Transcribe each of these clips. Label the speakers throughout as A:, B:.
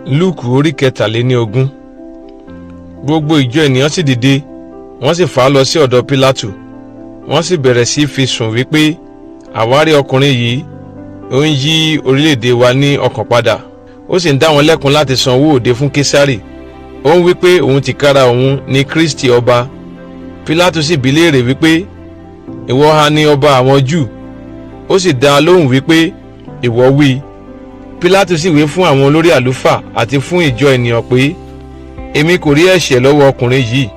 A: Lúùkù orí 23. Gbogbo ìjọ ènìyàn sì dìde, wọ́n sì fà á lọ sí ọ̀dọ̀ Pílátù. Wọ́n sì bẹ̀rẹ̀ sí fi sùn wípé, àwárí ọkùnrin yìí ó ń yí orílẹ̀-èdè wa ní ọkàn padà, ó sì ń dá wọn lẹ́kun láti san owó òde fún Késárì. Ó ń wípé òun tìkára òun ní Kristi ọba. Pílátù sì bi léèrè wípé, ìwọ ha ni ọba àwọn Júù? Ó sì dá a lóhùn wípé, ìwọ wí. Pílátù sì wí fún àwọn olórí àlùfáà àti fún ìjọ ènìyàn pé, èmi kò rí ẹ̀ṣẹ̀ lọ́wọ́ ọkùnrin yìí.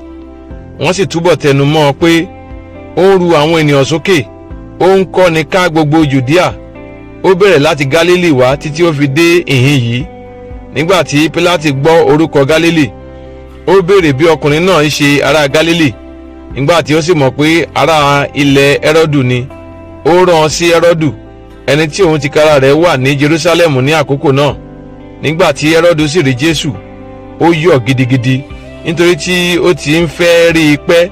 A: Wọ́n sì túbọ̀ tẹnu mọ́ ọ pé, ó ń ru àwọn ènìyàn sókè, ó ń kọ́ni ká gbogbo Jùdíà, ó bẹ̀rẹ̀ láti Gálílì wá títí ó fi dé ìhín yìí. Nígbà tí Pílátù gbọ́ orúkọ Gálílì, ó béèrè bí ọkùnrin náà ń ṣe ará Gálílì. Nígbà tí ó sì mọ̀ pé ará ilẹ̀ Hẹ́rọ́dù ni, ó rán an sí Hẹ́rọ́dù, ẹni tí òun tìkára rẹ̀ wà ní Jerúsálẹ́mù ní àkókò náà. Nígbà tí Hẹ́rọ́dù sì rí Jésù, ó yọ̀ gidigidi, nítorí tí ó ti ń fẹ́ rí i pẹ́.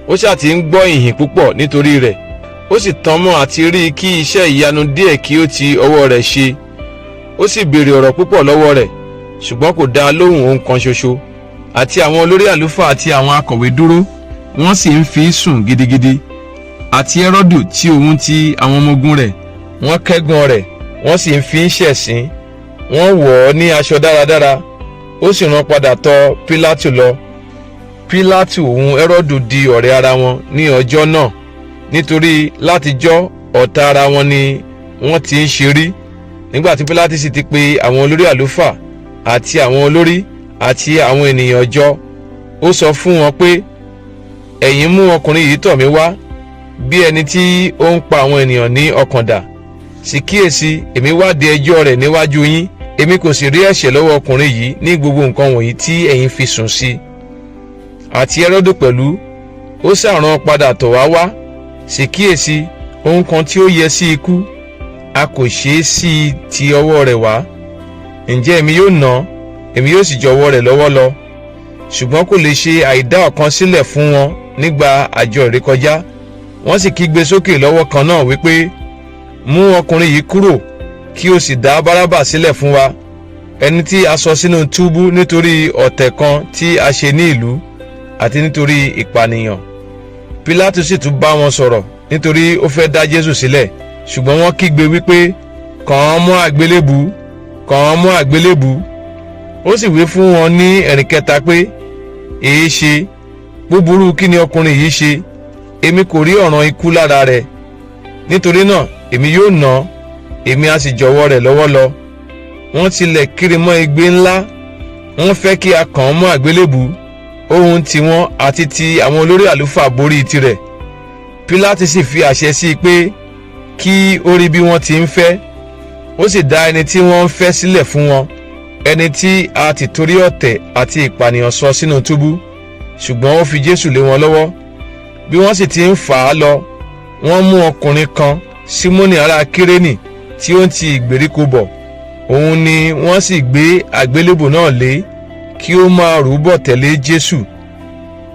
A: Ó ṣáà ti ń gbọ́ ìhìn púpọ̀ nítorí rẹ̀. Ó sì tàn mọ́ àti rí i kí iṣẹ́ ìyanu díẹ̀ kí ó ti ọwọ́ rẹ̀ ṣe. Ó sì béèrè ọ̀rọ̀ púpọ̀ lọ́wọ́ rẹ̀, ṣùgbọ́n kò dá a lóhùn ohun kan ṣoṣo. Àti àwọn olórí àlùfáà àti àwọn akọ̀wé dúró, wọ́n sì ń fi sùn gidigidi. Àti Hẹ́rọ́dù tí òun ti àwọn ọmọ ogun rẹ̀, wọ́n kẹ́gàn rẹ̀, wọ́n sì ń fi ń ṣẹ̀sín. Wọ́n wọ̀ ọ́ ní aṣọ dáradára, ó sì rán padà tọ̀ Pílátù lọ. Pílátù òun Hẹ́rọ́dù di ọ̀rẹ́ ara wọn ní ọjọ́ náà, nítorí látijọ́ ọ̀tá ara wọn ni wọ́n ti ń ṣe rí. Nígbà tí Pílátù sì ti pe àwọn olórí àlùfáà àti àwọn olórí àti àwọn ènìyàn jọ, ó sọ fún wọn pé, ẹ̀yin mú ọkùnrin yìí tọ̀ mí wá bí ẹni tí ó ń pa àwọn ènìyàn ní ọkàn dà. Sì kíyèsí, èmi wádìí ẹjọ́ rẹ̀ níwájú yín, èmi kò sì rí ẹ̀ṣẹ̀ lọ́wọ́ ọkùnrin yìí ní gbogbo nǹkan wọ̀nyí tí ẹ̀yin fi sùn sí. Àti Hẹ́rọ́dù pẹ̀lú ó ṣàrán padà tọ̀ wá wá. Sì kíyèsí, ohun kan tí ó yẹ sí ikú a kò ṣe é sí ti ọwọ́ rẹ̀ wá. Ǹjẹ́ èmi yóò nà, èmi yóò sì jọ̀wọ́ rẹ̀ lọ́wọ́ lọ. Ṣùgbọ́n kò lè ṣe àìdá ọ̀kan sílẹ̀ fún wọn nígbà àjọ ìrékọjá. Wọ́n sì kígbe sókè lọ́wọ́ kan náà wípé, mú ọkùnrin yìí kúrò, kí o sì dá Bárábà sílẹ̀ fún wa, ẹni tí a sọ sínú túbú nítorí ọ̀tẹ̀ kan tí a ṣe ní ìlú àti nítorí ìpànìyàn. Pílátù sì tún bá wọn sọ̀rọ̀, nítorí ó fẹ́ dá Jésù sílẹ̀. Ṣùgbọ́n wọ́n kígbe wípé, kàn án mọ́ àgbélébù, kàn án mọ́ àgbélébù. Ó sì wí fún wọn ní ẹ̀rìn kẹta pé, èé ṣe? Búburú kí ni ọkùnrin yìí ṣe? Èmi kò rí ọ̀ràn ikú lára rẹ̀. Nítorí náà èmi yóò nà, èmi á sì jọ̀wọ́ rẹ̀ lọ́wọ́ lọ. Wọ́n tilẹ̀ kiri mọ́ igbe ńlá, wọ́n fẹ́ kí a kàn án mọ́ àgbélébù. Ohun tiwọn àti ti àwọn olórí àlùfáà borí tirẹ̀. Pílátì sì fi àṣẹ sí i pé kí ó rí bí wọ́n ti ń fẹ́. Ó sì dá ẹni tí wọ́n ń fẹ́ sílẹ̀ fún wọn, ẹni tí a ti torí ọ̀tẹ̀ àti ìpànìyàn sọ sínú túbú, ṣùgbọ́n ó fi Jésù lé wọn lọ́wọ́. Bí wọ́n sì ti ń fà á lọ, wọ́n mú ọkùnrin kan, Símónì ará Kírénì, tí ó ń ti ìgbèríko bọ̀. Òun ni wọ́n sì gbé àgbélébù náà lé kí ó máa rú bọ̀ tẹ̀lé Jésù.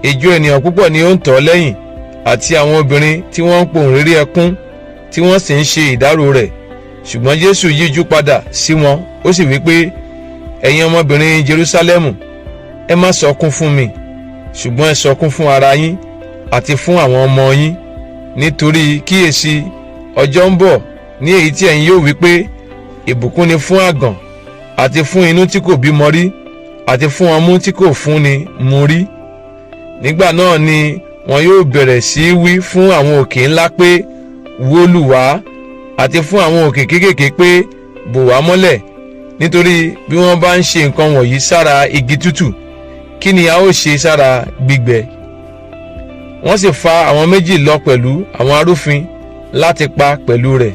A: Ìjọ ènìyàn púpọ̀ ni ó ń tọ̀ lẹ́yìn, àti àwọn obìnrin tí wọ́n ń pohùn réré ẹkún, tí wọ́n sì ń ṣe ìdárò rẹ̀. Ṣùgbọ́n Jésù yíjú padà sí wọn, ó sì wí pé, ẹ̀yin ọmọbìnrin Jerúsálẹ́mù, ẹ má sọkún fún mi, ṣùgbọ́n ẹ sọkún fún ara yín àti fún àwọn ọmọ yín. Nítorí kíyèsí, ọjọ́ ń bọ̀ ní èyí tí ẹ̀yin yóò wí pé, ìbùkún ni fún àgàn, àti fún inú tí kò bímọ rí, àti fún ọmú tí kò fúnni mu rí. Nígbà náà ni wọn yóò bẹ̀rẹ̀ sí í wí fún àwọn òkè ńlá pé, wó lù wá, àti fún àwọn òkè kéékèèké pé, bò wá mọ́lẹ̀. Nítorí bí wọ́n bá ń ṣe nǹkan wọ̀nyí sára igi tútù, kí ni a ó ṣe sára gbígbẹ? Wọ́n sì fa àwọn méjì lọ pẹ̀lú àwọn arúfin láti pa pẹ̀lú rẹ̀.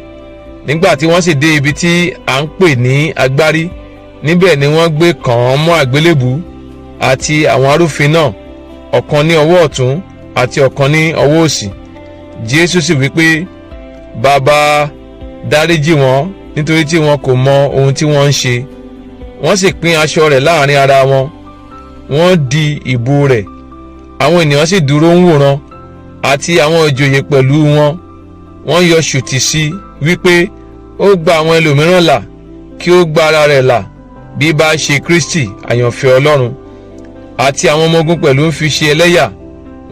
A: Nígbà tí wọ́n sì dé ibi tí à ń pè ní agbárí, níbẹ̀ ni wọ́n gbé kàn án mọ́ àgbélébù, àti àwọn arúfin náà, ọ̀kan ní ọwọ́ ọ̀tún àti ọ̀kan ní ọwọ́ òsì. Jésù sì wí pé, Bàbá, dáríjì wọ́n, nítorí tí wọn kò mọ ohun tí wọ́n ń ṣe. Wọ́n sì pín aṣọ rẹ̀ láàrin ara wọn, wọ́n di ìbò rẹ̀. Àwọn ènìyàn sì dúró ń wòran, àti àwọn ìjòyè pẹ̀lú wọn. Wọ́n yọ ṣùtì sí wípé, ó gba àwọn ẹlòmíràn là, kí ó gba ara rẹ̀ là, Bí bá ṣe Kristi àyànfẹ́ Ọlọ́run. Àti àwọn ọmọ ogun pẹ̀lú ń fi ṣe ẹlẹ́yà.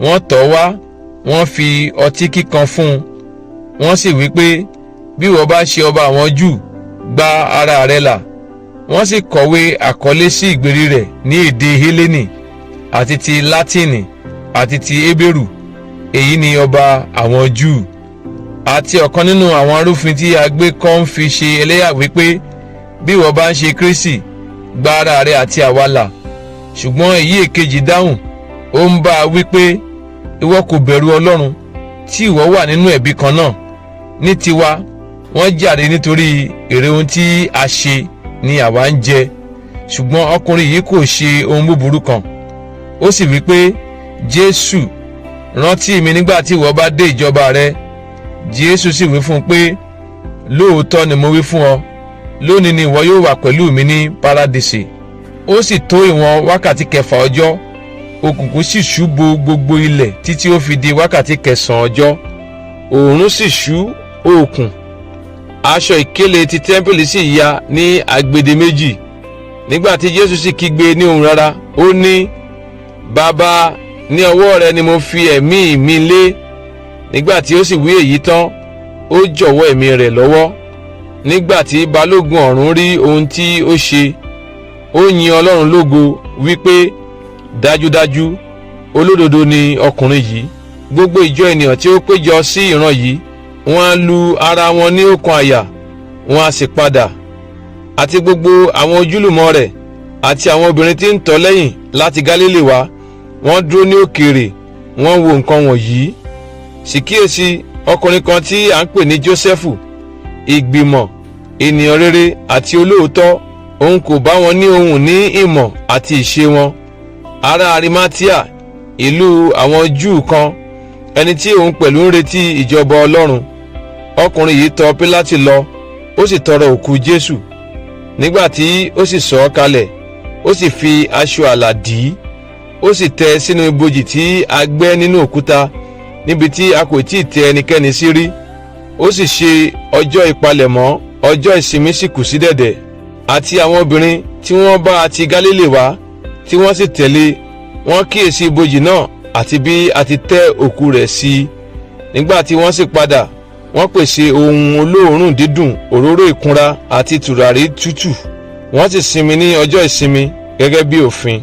A: Wọ́n tọ̀ wá, wọ́n fi ọtí kíkan fún un, wọ́n sì wí pé, "Bí ìwọ bá ṣe ọba àwọn Júù, gba ara rẹ là." Wọ́n sì kọ̀wé àkọlé sí ìgbèrí rẹ̀ ní èdè Hélénì àti ti Látìnì àti ti Hébérù: "Èyí ni ọba àwọn Júù." Àti ọ̀kan nínú àwọn arúfin tí a gbé kọ́ ń fi ṣe ẹlẹ́yà wípé, "Bí ìwọ bá ń ṣe Kristi, gba ara rẹ àti àwa là." Ṣùgbọ́n èyí èkejì dáhùn, ó ń bá a wípé, "Ìwọ kò bẹ̀rù Ọlọ́run, tí ìwọ wà nínú ẹ̀bi kan náà? Ní tiwa, wọ́n jàre, nítorí èrè ohun tí a ṣe ni àwa ń jẹ, ṣùgbọ́n ọkùnrin yìí kò ṣe ohun búburú kan." Ó sì wí pé, "Jésù, rántí mi nígbà tí ìwọ bá dé ìjọba rẹ." Jésù sì wí fún un pé, "Lóòótọ́ ni mo wí fún ọ, lónìí ni ìwọ yóò wà pẹ̀lú mi ní Paradísè." Ó sì tó ìwọ̀n wákàtí 6 ọjọ́, òkùnkùn sì ṣú bo gbogbo ilẹ̀ títí ó fi di wákàtí 9 ọjọ́. Òòrùn sì ṣú òkun, aṣọ ìkélé ti tẹ́ḿpìlì sì ya ní agbede méjì. Nígbà tí Jésù sì kígbe ní ohùn rara, ó ní, "Bàbá, ní ọwọ́ rẹ ni mo fi ẹ̀mí mi lé." Nígbà tí ó sì wí èyí tán, ó jọ̀wọ́ ẹ̀mí rẹ̀ lọ́wọ́. Nígbà tí balógun ọ̀rún rí ohun tí ó ṣe, ó yin Ọlọ́run lógo wípé, "Dájúdájú, olódodo ni ọkùnrin yìí." Gbogbo ìjọ ènìyàn tí ó péjọ sí ìran yìí, wọ́n á lu ara wọn ní ọ̀kan àyà, wọ́n á sì padà. Àti gbogbo àwọn ojúlùmọ̀ rẹ̀ àti àwọn obìnrin tí ń tọ̀ lẹ́yìn láti Gálílì wá, wọ́n dúró ní òkèèrè, wọ́n wo nǹkan wọ̀nyí. Sì kíyèsí, ọkùnrin kan tí à ń pè ní Jósẹ́fù, ìgbìmọ̀, ènìyàn rere àti olóòótọ́, òun kò bá wọn ní ohun ní ìmọ̀ àti ìṣe wọn, ará Arimatia, ìlú àwọn Júù kan, ẹni tí òun pẹ̀lú ń retí ìjọba Ọlọ́run. Ọkùnrin yìí tọ̀ Pílátì lọ, ó sì tọrọ òkú Jésù. Nígbà tí ó sì sọ̀ ọ́ kalẹ̀, ó sì fi aṣọ àlà dì í, ó sì tẹ́ sínú ibojì tí a gbẹ́ nínú òkúta, níbi tí a kò tí ì tẹ́ ẹnikẹ́ni sí rí. Ó sì ṣe ọjọ́ ìpalẹ̀mọ́, ọjọ́ ìsinmi sì kù sí dẹ̀dẹ̀. Àti àwọn obìnrin tí wọ́n bá a ti Gálílì wá, tí wọ́n sì tẹ̀lé, wọ́n kíyèsí ibojì náà àti bí a ti tẹ́ òkú rẹ̀ sí i. Nígbà tí wọ́n sì padà, wọ́n pèsè ohun olóòórùn dídùn, òróró ìkunra àti tùràrí tútù. Wọ́n sì sinmi ní ọjọ́ ìsinmi gẹ́gẹ́ bí òfin.